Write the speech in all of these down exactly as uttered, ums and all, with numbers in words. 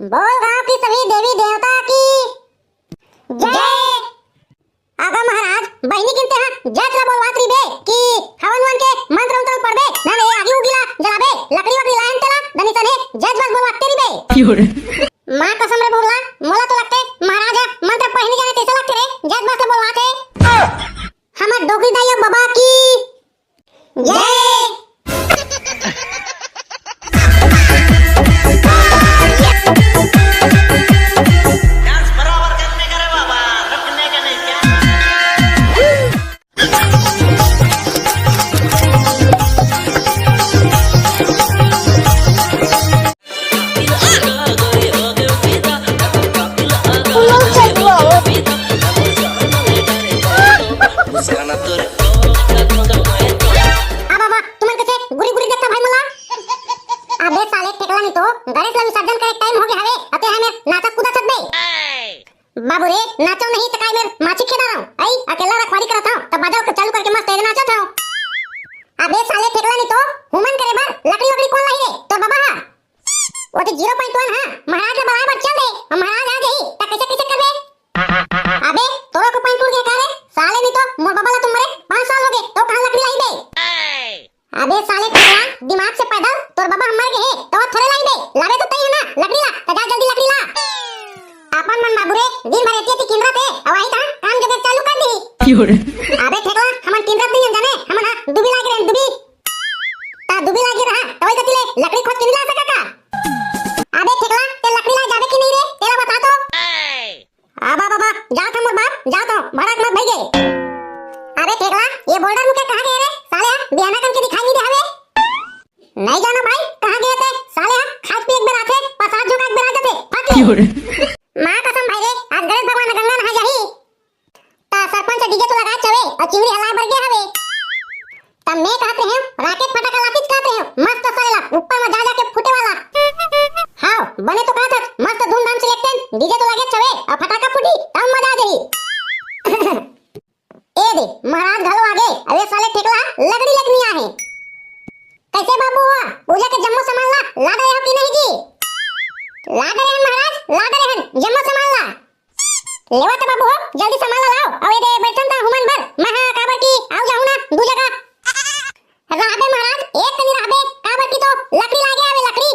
बोल गांव की सभी देवी देवता की जय। अगर महाराज, बहिनी किनते हा जच ला बोलवात रहिबे कि हवन वन के मंत्र उंत्र पढ़बे, ना रे आगी उगी ला जलाबे, लकड़ी वकड़ी लायन तेला, दनी सने जच बस बोलवाते रहिबे। माँ कसम रे भोगला, मोला तो लगते महाराज हा मंत्र पढ़ नहीं जाने तैसे लगते रे, जच बस बोलवाते। हमर डोकरी दाई अउ बाबा की जय। डांस बराबर करने का रे बाबा, रुकने का नहीं क्या? अब बाबा, तुमन कैसे गुरी गुरी देखता भाई मोला? अबे साले टेकला नहीं तो, गणेश ला विसर्जन करे टाइम हो गया हवे, अते हमें नाचा कूदा सकबे। बाबू रे, नाचो नहीं त काय मेर माछी खेदा रहो। आई, अकेला रखवारी करत हूँ, तब बाजा के चालू करके मस्त ऐसे नाचत हूँ। अबे साले टेकला नहीं तो, हुमन करे बर लकड़ी वकड़ी कौन लाई रे? तोर बाबा हा? वो तो जीरो पॉइंट वन हा, महाराज ला बराबर चल दे, और महाराज आ जाही, त कैसे कैसे करबे? अबे, तोरो को पॉइंट टूट गया का रे? साले नहीं तो, मोर बाबा ला तुम मरे पाँच साल हो गए, तो कहाँ लकड़ी लाई बे? अबे साले टकला, दिमाग से पैदल, तोर बाबा हम मर गए हैं, तो थोड़े लाई बे, लावे तो तई है ना, लकड़ी ला, तो जा जल्दी लकड़ी ला। अपन मन बाबू रे, दिन भर एतिये ती किंदरत हे, अउ आही तहाँ काम जोगे चालू कर दी। अबे ठेकला, हमन किंदरत नहीं हम जाने, हमन हा दुबी लागे रहे, दुबी। ता दुबी लागे रहा, तो वही कति ले लकड़ी खोज के नहीं ला सका का? अबे ठेकला, ते लकड़ी ला जाबे कि नहीं रे, तेला बता तो। आ बाबा, बाबा, जात हूँ मोर बाप, जात हूँ, भड़क मत भइगे। अबे ठेकला, ये बोल्डर मुके कहाँ गए रे? साले हा, बिहाना कन के दिखाई नहीं दे हवे। नहीं जाना भाई, कहाँ गए थे? साले हा, खाए पिए एक बेर आथे, प्रसाद झोंका एक बेर आ जाथे, फट ले। माँ कसम भाई रे, आज गणेश भगवान गंगा नहा जाही। ता सरपंच डीजे तो लगा चवे, और चिंगड़ी हलाए बर गया हवे। तब मैं कहत रहे हूँ, राकेट फटाका लातिच कहत रहे हूँ, मस्त सरेला, ऊपर में जा जाके फूटे वाला। हाँ, बने तो कहत हस, मस्त धूमधाम से लेते हैं, डीजे तो लगे चवे, और फटाका फूटी, तब मजा आ जाही। ए दे, महाराज घलो आगे, अबे साले ठेकला, लकड़ी लेके नहीं आहे। कैसे बाबू हुआ, पूजा के जम्मो सामान ला, ला डरे हो कि नहीं जी? ला डरे हन महाराज, ला डरे हन, जम्मो सामान ला। लेवा त बाबू हो, जल्दी सामान ला लाओ। अउ एदे बइठन त हुमन बर, मैं हा काबर की आऊ जाहूं ना दू जगह। रहबे महाराज, एक कनी रहबे, काबर की तो लकड़ी लागे हवे लकड़ी।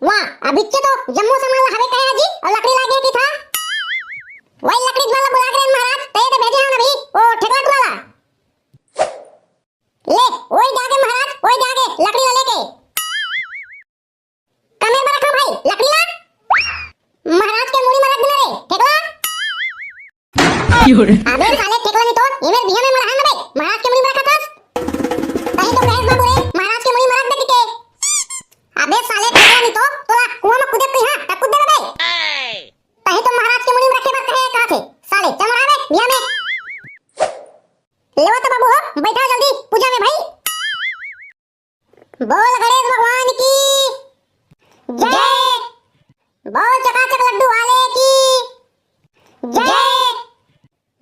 वाह, अबिच्चे तो जम्मो सामान ला हवे कहे जी, अउ लकड़ी लागे की था। वही लकड़ी वाला बुला के महाराज, तय तो भेजे हन अभी, ओ ठेकला टुरा ला। ले, ओई जागे महाराज, ओई जागे लकड़ी ला लेके। कमे बर रखा भाई, लकड़ी ला। महाराज के मुड़ी में रख देना रे, ठेकला। अबे साले ठेकला नहीं तो, इमेर बिहा में मरहा ना बे, महाराज के मुड़ी में रखा था। कहीं तो गैस बाबू रे, महाराज के मुड़ी में रख दे के। अबे साले ठेकला नहीं तो, तोला कुआं में कूदे कही हाँ, तब कूद दे बे। कहीं तो महाराज के मुड़ी में रखे बर कहे कहा थे, साले चल मरहा बे, बिहा में। लेवा तो बाबू हो, बैठा जल्दी पूजा में भाई। बोल गणेश भगवान की जय। बोल चकाचक लड्डू वाले की जय।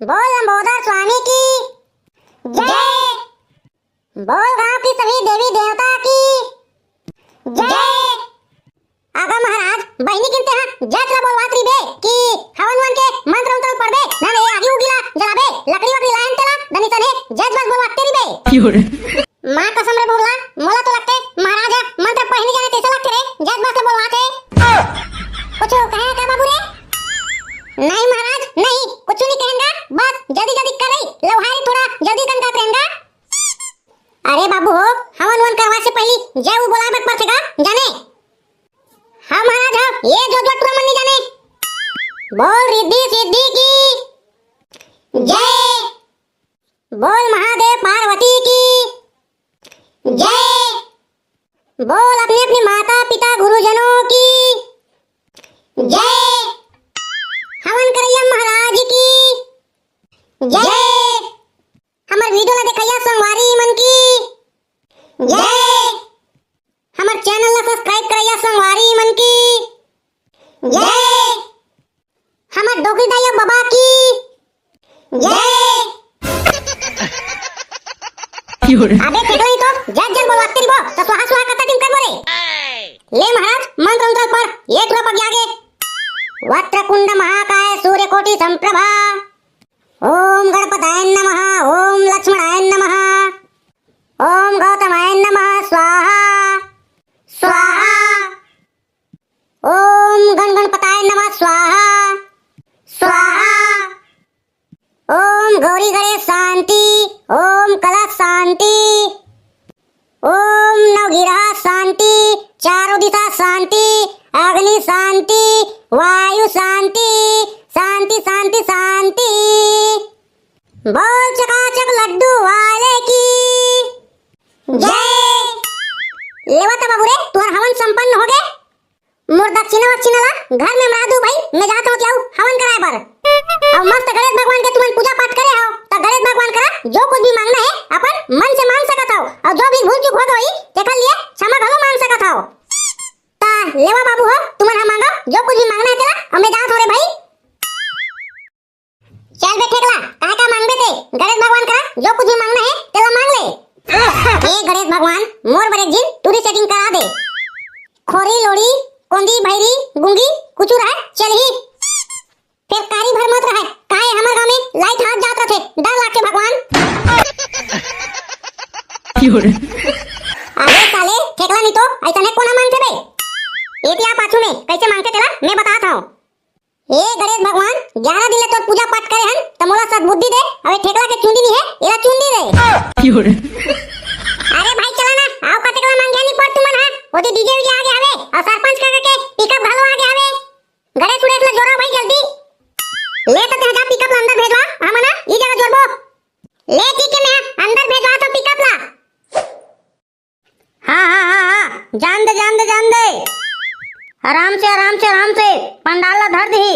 बोल लंबोदर स्वामी की जय। बोल गांव की सभी देवी देवता की जय। अगर महाराज बहिनी किनते हा जच ला बोलवात रहिबे कि हवन वन के मंत्र उंत्र पढ़बे, ना रे आगी उगी ला जलाबे, लकड़ी वकड़ी लायन तेला, दनी सने जच बस बोलवाते रहिबे। माँ कसम रे भोगला, मोला तो लगते महाराज हा मंत्र पढ़ नहीं जाने तैसे लगते रे, जच बस ले बोलवाते। कुछ कहे का बाबू रे? नहीं महाराज, नहीं, कुछ नहीं कहेंगा, बस जल्दी जल्दी कर रही, लवहारी थोड़ा जल्दी कन का करेंगा। अरे बाबू हो, हवन वन करवा से पहली जय उ बोलाए मत पड़थेगा, जाने? हाँ महाराज, हाँ, ये जो जो टूरा मन नहीं जाने। बोल रिद्धि सिद्धि की जय। बोल महादेव पार्वती की जय। बोल अपने अपने माता पिता गुरुजनों की जय। हवन करैया महाराज की जय। हमर वीडियो ला देखैया संगवारी मन की जय। हमर चैनल ला सब्सक्राइब करैया संगवारी मन की जय। हमर डोकरी दाई बाबा की जय। अबे फेकला ही तो, जय जय बोलवाते रहिबो, तो स्वाहा स्वाहा कता दिन करबो रे? ले महाराज, मंत्र उंत्र पढ़, ए, टूरा पगिया गे। वक्रतुंड महाकाय सूर्यकोटि संप्रभा। ओम गणपताय नमः, ओम लक्ष्मणाय नमः, ओम गौतमाय नमः, स्वाहा, स्वाहा। ओम गण गणपताय नमः, स्वाहा, स्वाहा। ओम गौरी गणेश शांति, ओम कलश शांति, ओम नवगिरह शांति, चारों दिशा शांति, अग्नि शांति, वायु शांति, शांति, शांति, शांति। बोल चकाचक लड्डू वाले की जय। लेवा त बाबू रे, तोर हवन संपन्न हो गे। मोर दक्षिणा वक्षिणा ला घर में मरा दू भाई, मैं जात हूँ जाऊ हवन कराए बर। अब मस्त गणेश भगवान के तुमन पूजा पाठ करे हो, त गणेश भगवान करा जो कुछ भी मांगना है अपन मन से मांग सकत हो, और जो भी भूल चूक होत होई तेकर लिए क्षमा घलो मांग सकत हो। ता लेवा बाबू हो, तुमन हा मांगो जो कुछ भी मांगना है तेला, और मैं जात हूँ रे भाई। चल बे ठेकला, काय का मांगबे ते? गणेश भगवान करा जो कुछ भी मांगना है तेला मांग ले। हे गणेश भगवान, मोर बर एक झिन टूरी सेटिंग करा दे। खोरी लोड़ी, कोंदी भैरी, गुंगी, कुचू रहे चलही। फेर कारी भर मत रहे, काहे हमर गांव में लाइट हाथ जात रथे, डर लागथे भगवान। अरे साले ठेकला नी तो ऐसा ने कोना मांगथे बे? एतिया पाछू में कैसे मांगथे तेला मैं बतात हूँ। हे गणेश भगवान, ग्यारह दिन ले तोर पूजा पाठ करे हन, त मोला सद्बुद्धि दे। अबे ठेकला के चुंदी नी है, एला चुंदी दे। अरे भाई चला ना, आओ कतेकला मांगे नी पड़ तुमन हा। ओती डीजे वीजे आगे हवे, और सरपंच काका के पिकअप घलो आगे हवे। गणेश उड़ेश ला जोरा भाई जल्दी। ले त तेहा जा पिकअप ला अंदर भेजवा, हमन हा ई जगह जोरबो। ले ठीक है, मैं अंदर भेजवा तो पिकअप ला। हाँ, हाँ, हाँ, हाँ, जान दे, जान दे, जान दे। आराम से, आराम से, आराम से, पंडाल ला धर दिही।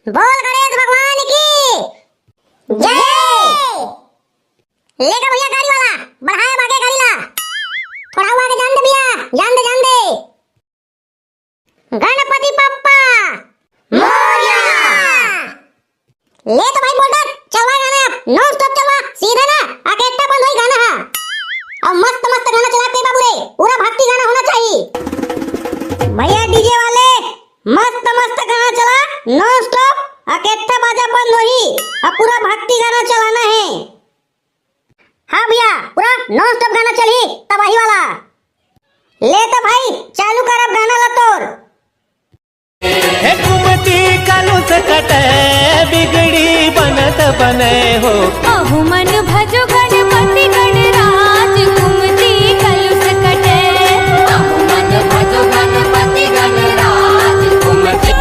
बोल गणेश भगवान की जय। लेगा भैया गाड़ी वाला, बढ़ाया भागे गाड़ी ला। थोड़ा आगे जान दे भैया, जान दे, जान दे। गणपति बप्पा मोरया। ले तो भाई बोल दे, चलवा गाना अब, नॉन स्टॉप चलवा, सीधा ना, अकेट्टा बंद होई गाना हा। अब मस्त मस्त गाना चला पे बाबू रे, पूरा भक्ति गाना होना चाहिए। भैया डीजे वाले, मस्त मस्त गाना चला, नॉन स्टॉप, अकेट्टा बाजा बंद होई, अब पूरा भक्ति गाना चलाना है। हाँ भैया, पूरा नॉन स्टॉप गाना चलही, तबाही वाला। ले तो भाई, चालू कर अब गाना ला तोर। हे कुमती कलुष कटे, बिगड़ी बनत बने हो। अहु मन भजो गणपति गणराज, कुमती कलुष कटे। अहु मन भजो गणपति गणराज, कुमती।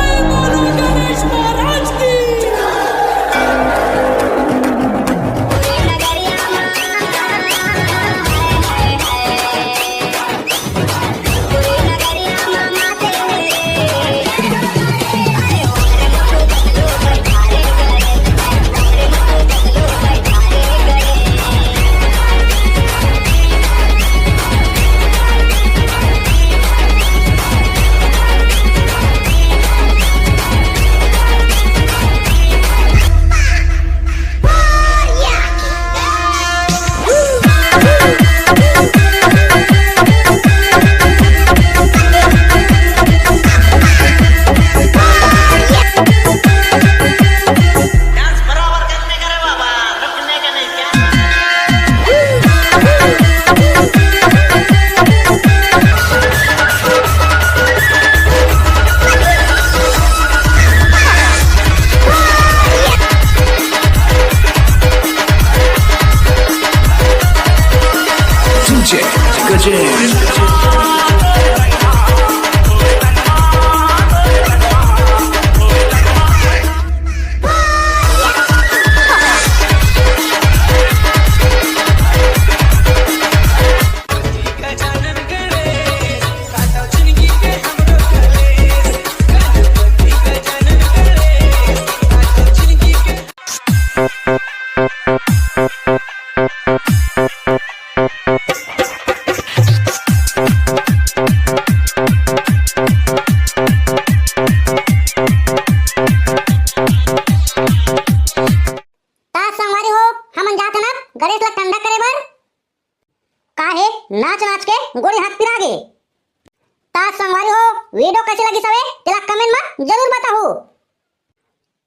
जरूर बताहू।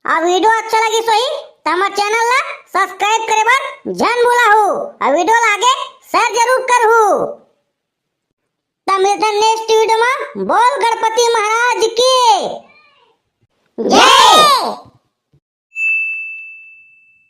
अउ वीडियो अच्छा लगिस होही त हमर चैनल ला सब्सक्राइब करे बर झन भुलाहू। अउ वीडियो ला आगे शेयर जरूर करहू। त मिलथन नेक्स्ट वीडियो मा। बोल गणपति महाराज की जय।